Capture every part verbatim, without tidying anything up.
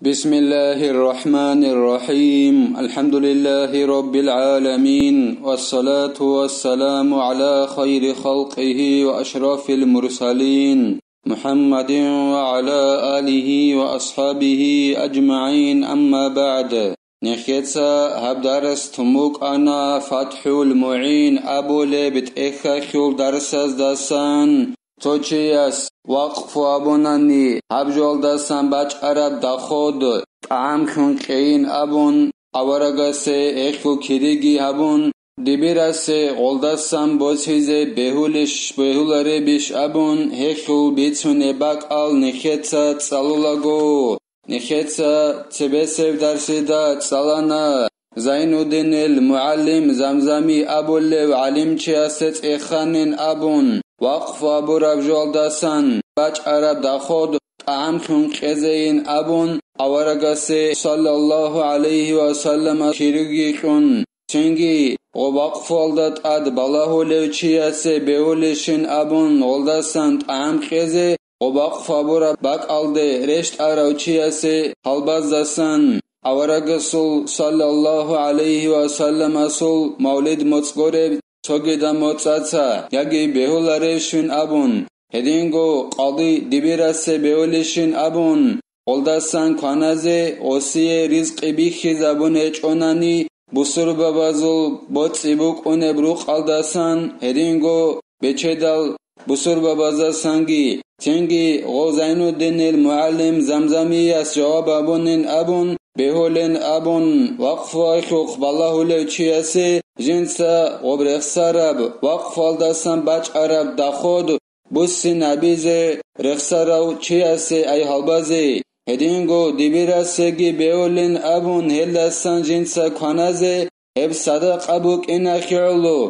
بسم الله الرحمن الرحيم. الحمد لله رب العالمين. والصلاة والسلام على خير خلقه وأشرف المرسلين محمد وعلى آله وأصحابه أجمعين. أما بعد. Нехеца гьаб дарс тун букӀана ФатхӀул МугӀин абулеб тӀехьалъул дарсаздасан. Цо чияс вакъфу абунани, гьаб жоялдасан бачӀараб доход тӀагӀамлъун кьейин абун, аварагасе гьелъул кириги гьабун, дибирасе гъолдасан босизе бегьулищ, бегьуларебищ абун, гьелъул бицунеб бакӀал нехеца цӀалулаго. Нехеца цебесеб дарсида цӀалана Зайнуддинил МугӀалим Замзами абулев гӀалимчиясе цӀеханин абун, вакъфу абураб жоялдасан бачӀараб доход тӀагӀамлъун кьезейин абун, аварагасе, саллаллагьу гӀалайгьи ва саллама, кириги кьун, цинги гъо вакъфуялда тӀад балагьулев чиясе бегьулищин абун, гъолдасан тӀагӀам кьезе, гъо вакъфу абураб бакӀалде рещтӀарав чиясе гьалбаздасан, аварагасул, саллаллагьу гӀалайгьи ва салламасул, мавлид моцӀ гуреб цогидаб моцӀаца яги бегьуларевщин абун, гьединго къади дибирасе бегьулищин абун, гъолдасан кваназе гъосие ризкъи бихьизабун гьечӀонани, бусурбабазул боцӀи букӀунеб рукъалдасан, гьединго бечедал бусурбабаздасанги, цинги гъо Зайнуддинил МугӀалим Замзамияс жаваб абунин абун, бегьулин абун, вакъфуялъухъ балагьулев чиясе жинца гъоб рехсараб вакъфуялдасан бачӀараб доход буссинабизе рехсарав чиясе ай гьалбазе, гьединго дибирасеги бегьулин абун, гьелдасан жинца кваназе гьеб садакъа букӀиналъе гӀоло.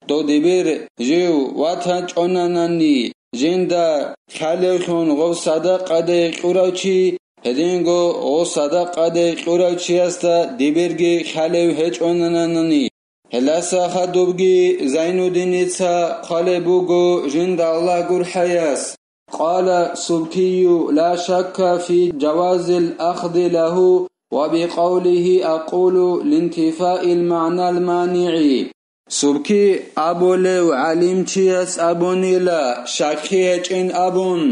Дов дибир жив ватан чӀонанани, жинда хъалевлъун гъов садакъаде кьурав чи, гьединго гъов садакъаде кьурав чиясда дибирги хъалев гьечӀонанани. Гьелдаса хадубги Зайнуддиница хъвалеб буго жинда Аллагь гурхӀаяс. قال السبكي: لا شك في جواز الأخذ له، وبقوله أقول لانتفاء المعنى المانع. Субки абулев гӀалимчияс абунила, щакки гьечӀин абун,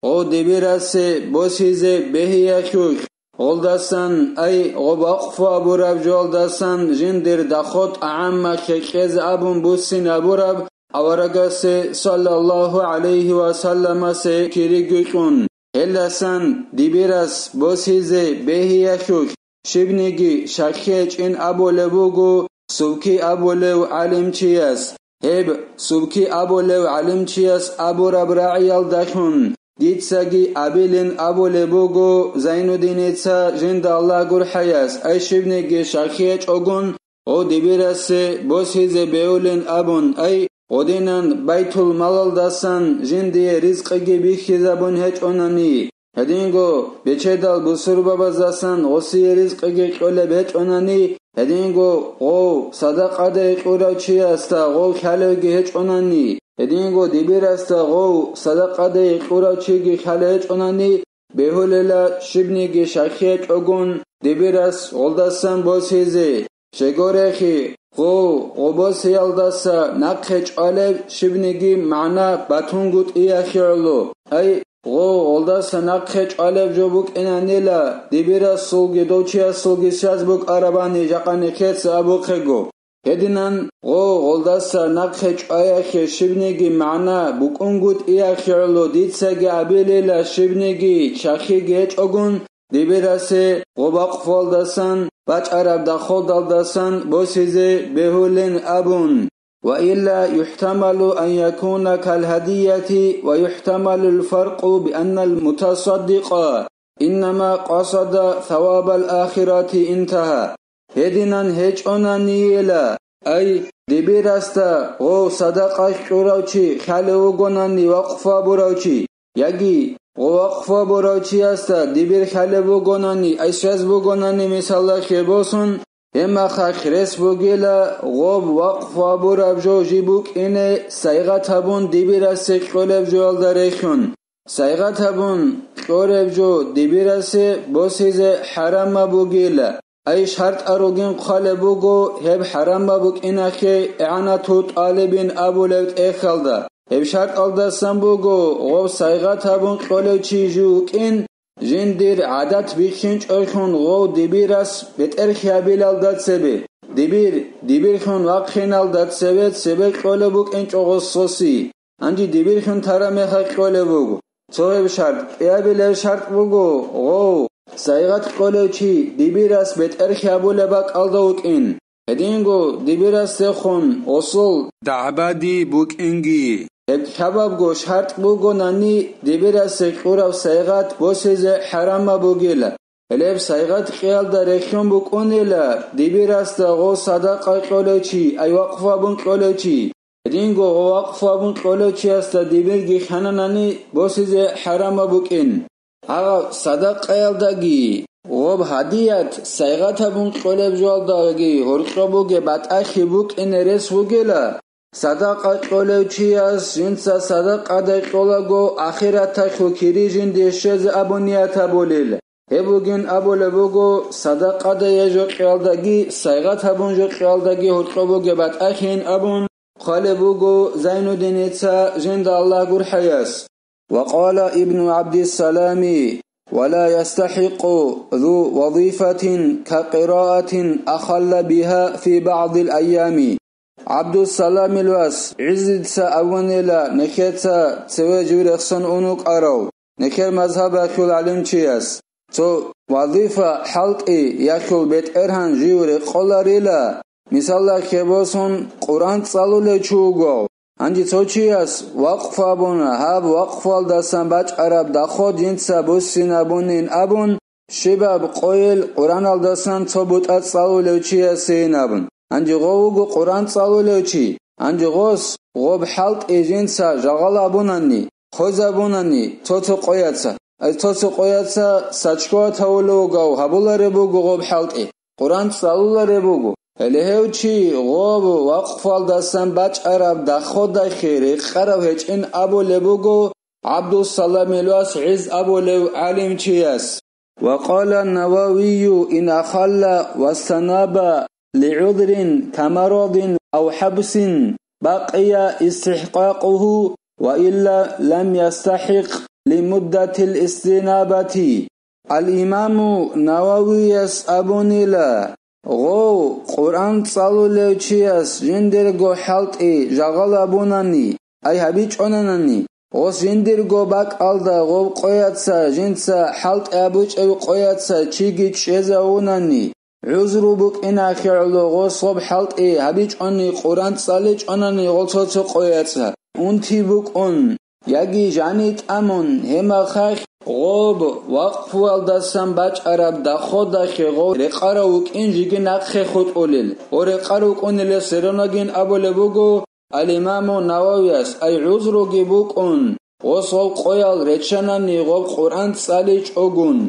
гъо дибирасе босизе бегьиялъулъ, гъолдасан, ай, гъо вакъфу абураб жоялдасан жиндир доход тӀагӀамалъе кьезе абун буссинабураб аварагасе, саллаллагьу гӀалайгьи ва салламасе, кириги кьун, гьелдасан дибирас босизе бегьиялъулъ щибниги щакки гьечӀин абулеб буго Субки абулев гӀалимчияс. Гьеб Субки абулев гӀалимчияс абураб рагӀиялдалъун дицаги абилин абулеб буго Зайнуддиница жинда Аллагь гурхӀаяс, ай щибниги щакки гьечӀогун, гъо дибирасе босизе бегьулин абун, ай, гъодинан байтул-малалдасан жиндие ризкъиги бихьизабун гьечӀонани, гьединго бечедал бусурбабаздасан гъосие ризкъиги кьолеб гьечӀонани, гьединго гъов садакъаде кьурав чиясда гъов хъалевги гьечӀонани, гьединго дибирасда гъов садакъаде кьурав чиги хъалев гьечӀонани, бегьулила щибниги щакки гьечӀогун дибирас гъолдасан босизе. Щайгурелъул, гъов гъо босиялдаса нахъе чӀвалеб щибниги магӀна батунгутӀиялъе гӀоло. Ай, гъов гъолдаса нахъе чӀвалеб жо букӀинанила, дибирасулги дов чиясулги связь букӀарабани жакъа нехеца абухъего. Гьединан гъов гъолдаса нахъе чӀваялъе щибниги магӀна букӀунгутӀиялъе гӀоло дицаги абилила щибниги щаккиги гьечӀогун, дибирасе гъо вакъфуялдасан бачӀараб доходалдасан босизе бегьулин абун. وإلا يحتمل أن يكون كالهدية، ويحتمل الفرق بأن المتصدق إنما قصد ثواب الآخرة، انتهى. Гьединан гьечӀонанийила, ай, дибирасда гъов садакъа кьурав чи хъалев вугонани вакъфу абурав чи, яги гъов вакъфу абурав чиясда дибир хъалев вугонани, ай, связь бугонани, мисалалъе босун, гьеб мехалъ рес бугила гъоб вакъфу абураб жо жиб букӀине сайгъат гьабун дибирасе кьолеб жоялда релълъун. Сайгъат гьабун кьолеб жо дибирасе босизе хӀарамаб бугила. Ай шартӀал ругин хъвалеб буго гьеб хӀарамаб букӀинахъе игӀанату тӀалибин абулеб тӀехьалда. Гьеб шартӀалдасан буго гъов сайгъат гьабун кьолев чи жив вукӀин, жиндир гӀадат бихьинчӀойлъун гъов дибирас бетӀерхьабилалда цебе, дибир, дибирлъун вахъиналда цеве цебе кьолеб букӀинчӀо гъососи. Гьанже дибирлъун тараб мехалъ кьолеб буго. Цо гьеб шартӀ, кӀиабилеб шартӀ буго, гъов, сайгъат кьолев чи дибирас бетӀерхьабулеб бакӀалда вукӀин. Гьединго дибирасдехун гъосул дагӀбади букӀинги. Гьеб лъабабго шартӀ бугонани, дибирасе кьураб сайгъат босизе хӀарамаб бугила. Гьелеб сайгъат кьиялда рехьун букӀунила дибирасда гъов садакъа кьолев чи, ай вакъфу абун кьолев чи. Гьединго гъов вакъфу абун кьолев чиясда дибирги хананани босизе хӀарамаб букӀин. Гьаб садакъаялдаги, гъоб гьадият сайгъат гьабун кьолеб жоялдаги гьоркьоб бугеб батӀалъи букӀине рес бугила, садакъа кьолев чияс жинца садакъадай кьолаго ахираталъул кири жинде щвезе абун ният гьабулел. Гьеб бугин абулеб буго, садакъадай жокьялдаги, сайгъат гьабун жокьялдаги гьоркьоб бугеб батӀалъин абун хъвалеб буго Зайнуддиница жинда Аллагь гурхӀаяс. وقال ابن عبد السلام: ولا يستحق ذو وظيفة كقراءة أخل بها في بعض الأيام. ГӀабдусаламил вас ГӀиззица абунила нехеца цеве жив рехсон ун вукӀарав, нехер мазгьабалъул гӀалимчияс. Цо вазифа хӀалтӀи яхъул бетӀергьан жив рекъоларила, мисалда, хебосун Къуръан цӀалулев чи вуго. Гьанже цо чияс вакъфу абуна, гьаб вакъфуялдасан бачӀараб доход жинца буссинабунин абун, щибаб къойил Къуръаналдасан цо бутӀа цӀалулев чиясейин абун. Гьанже гъов вуго Къуръан цӀалулев чи. Гьанже гъос гъоб хӀалтӀи жинца жагъал абунани, хвезабунани цо-цо къояца, ай цо-цо къояца сачгоят гьавулев вугав гьабулареб буго гъоб хӀалтӀи, Къуръан цӀалулареб буго. Гьеле гьев чи гъоб вакъфуялдасан бачӀараб доходалъе рекъарав гьечӀин абулеб буго ГӀабдусаламил вас ГӀизз абулев гӀалимчияс. وقال النووي: إن أخل واستناب لعذر كمرض أو حبس بقي استحقاقه، وإلا لم يستحق لمدة الاستنابة. Ал-Имаму Нававияс абунила, гъов Къуръан цӀалулев чияс жиндирго хӀалтӀи жагъал абунани, ай гьабичӀонанани, гъос жиндирго бакӀалда гъоб къояца жинца хӀалтӀи гьабичӀев къояца чиги чӀезавунани, гӀузру букӀинахъе гӀоло гъос гъоб хӀалтӀи гьабичӀони Къуръан цӀаличӀонани гъол цо-цо къояца, унти букӀун, яги жани тӀамун, гьеб мехалъ гъоб вакъфуялдасан бачӀараб доходалъе гъов рекъарав вукӀин жеги нахъе хутӀулел, гъов рекъарав вукӀунелес серонагин абулеб буго Ал-Имаму Нававияс, ай гӀузруги букӀун, гъос гъов къоял реччанани гъоб Къуръан цӀаличӀогун,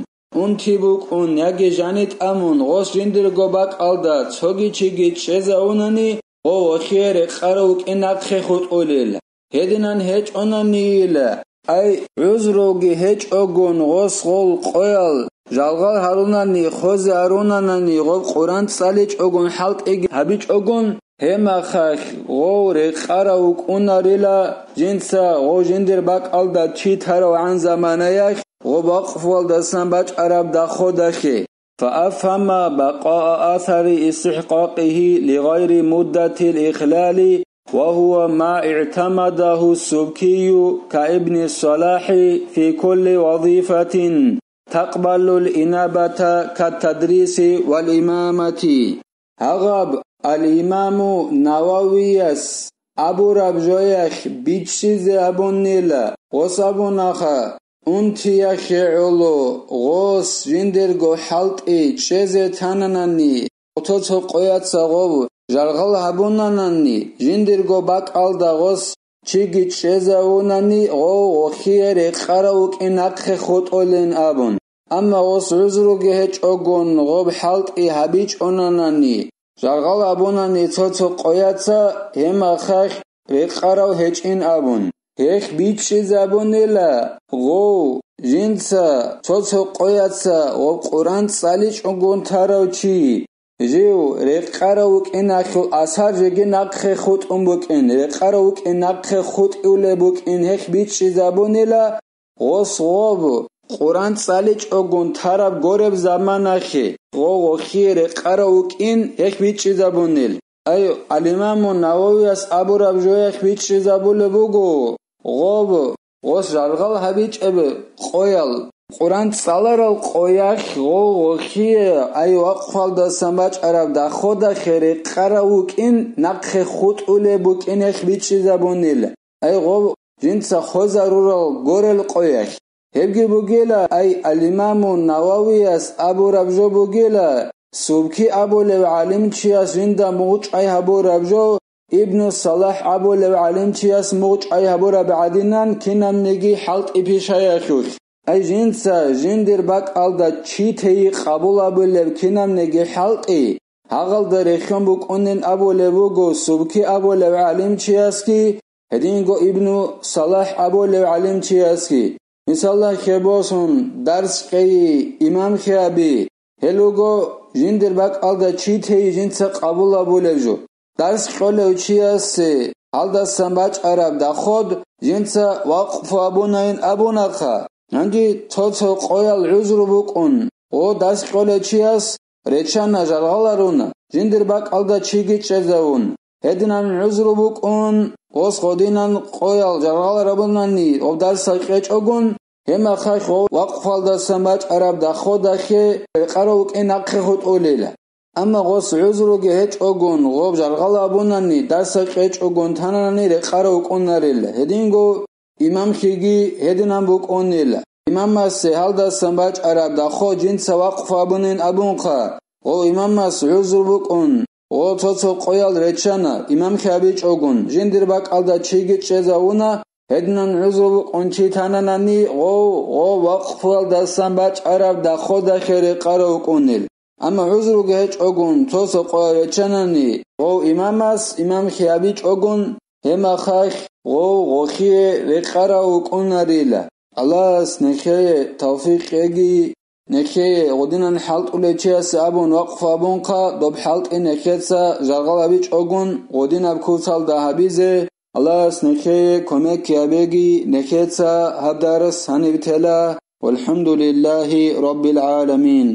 унти букӀун яги жани тӀамун гъос жиндирго бакӀалда цоги чиги чӀезавунани, гъов вохие рекъарав вукӀин нахъе хутӀулел. Гьединан гьечӀонанийила, ай гӀузруги гьечӀогун гъос гъол къоял жалгъал гьарунани, хвезе гьарунанани, гъоб Къуръан цӀаличӀогун, хӀалтӀиги гьабичӀогун, гьеб мехалъ гъов рекъарав вукӀунарила жинца гъов жиндир бакӀалда чи таравгӀан заманаялъ гъоб вакъфуялдасан бачӀараб доходалъе. فأفهم بقاء أثر استحقاقه لغير مدة الإخلال، وهو ما اعتمده السبكي كابن الصلاح في كل وظيفة تقبل الإنابة كالتدريس والإمامة. Гьагъаб Ал-Имаму Нававияс абураб жоялъ бичӀчӀизе абунила, гъос абунаха, унтиялъе гӀоло гъос жиндирго хӀалтӀи чӀезе тананани, цо-цо къояца гъов жалгъал гьабунанани, жиндирго бакӀалда гъос чиги чӀезавунани, гъов вохие рекъарав вукӀин нахъе хутӀулин абун. Амма гъос гӀузруги гьечӀогун гъоб хӀалтӀи гьабичӀонанани, жалгъал абунани цо-цо къояца, гьеб мехалъ рекъарав гьечӀин абун. гьехь бичӀчӀизабунила гъов, жинца цо-цо къояца гъоб Къуръан цӀаличӀогун тарав чи, жив рекъарав вукӀин ахьул асар жеги нахъе хутӀун букӀин, рекъарав вукӀин нахъе хутӀулеб букӀин гьехь бичӀчӀизабунила, гъос гъоб Къуръан цӀаличӀогун тараб гореб заманахье, гъо гъохие рекъарав вукӀин гьехь бичӀчӀизабунил. Ай, ал-Имаму Нававияс абураб жояхь бичӀчӀизабулеб буго, гъоб, гъос жаргъал гьабичӀеб къоял, Къуръан цӀаларал къоялъ гъо гъохие, ай, вакъфалдасан бачӀараб доходахье рекъарав вукӀин нахъе хутӀулеб букӀин гьехь бичӀчӀизабунил. Ай гъо жинца хвезарурал горел къоялъ. Гьебги бугила, ай, ал-Имаму Нававияс абураб жо бугила, Субки абулев гӀалимчияс жинда мугъчӀвай гьабураб жо, Ибну Салахь абулев гӀалимчияс мугъчӀвай гьабураб гӀадинан кинабниги хӀалтӀи пишаялъулъ. Ай жинца жиндир бакӀалда чи тейи къабул абулеб кинабниги хӀалтӀи, гьагъалда рехьон букӀунин абулеб буго Субки абулев гӀалимчиясги, гьединго Ибну Салахь абулев гӀалимчиясги. Мисалда, хебосун дарс кьейи имамлъи гьаби, гьел руго жиндир бакӀалда чи тейи жинца къабул абулеб жо. Дарс кьолев чиясе гьалдасан бачӀараб доход жинца вакъфу абунайин абунахъа. Гьанже цо-цо къоял гӀузру букӀун, гъо дарс кьолев чияс речана, жаргъаларуна, жиндир бакӀалда чиги чӀезавун. Гьединан гӀузру букӀун, гъос гъодинан къоял жаргъаларабунани гъоб дарсал кьечӀогун, гьеб мехалъ гъов вакъфалдасан бачӀараб доходахье рекъарав вукӀин нахъе хутӀулила. Амма гъос гӀузруги гьечӀогун, гъоб жаргъалабунани дарсал кьечӀогун танани рекъарав вукӀунарила. Гьединго имамлъиги гьединан букӀунила. Имамасе гьалдасан бачӀараб доход жинца вакъфу абунин абунха, гъо имамас гӀузру букӀун, гъо цо-цо къоял речана, имамлъи гьабичӀогун, жиндир бакӀалда чиги чӀезавуна, гьединан гӀузру букӀун чи тананани, гъов, гъо вакъфуялдасан бачӀараб доходахье рекъарав вукӀунел. Амма гӀузруги гьечӀогун, цо-цо къоял речанани, гъов имамас имамлъи гьабичӀогун, гьеб мехалъ гъов гъохие рекъарав вукӀунарила. Аллагьас нехее тавфикъ кьеги, нехее гъодинан хӀалтӀулев чиясе абун вакъфу абунха, доб хӀалтӀи нехеца жаргъал гьабичӀогун гъодинаб куцалда гьабизе, Аллагьас нехее кумек гьабеги, нехеца гьаб дарс гьаниб тела. ВалхӀамдулиллагьи раббил гӀаламин.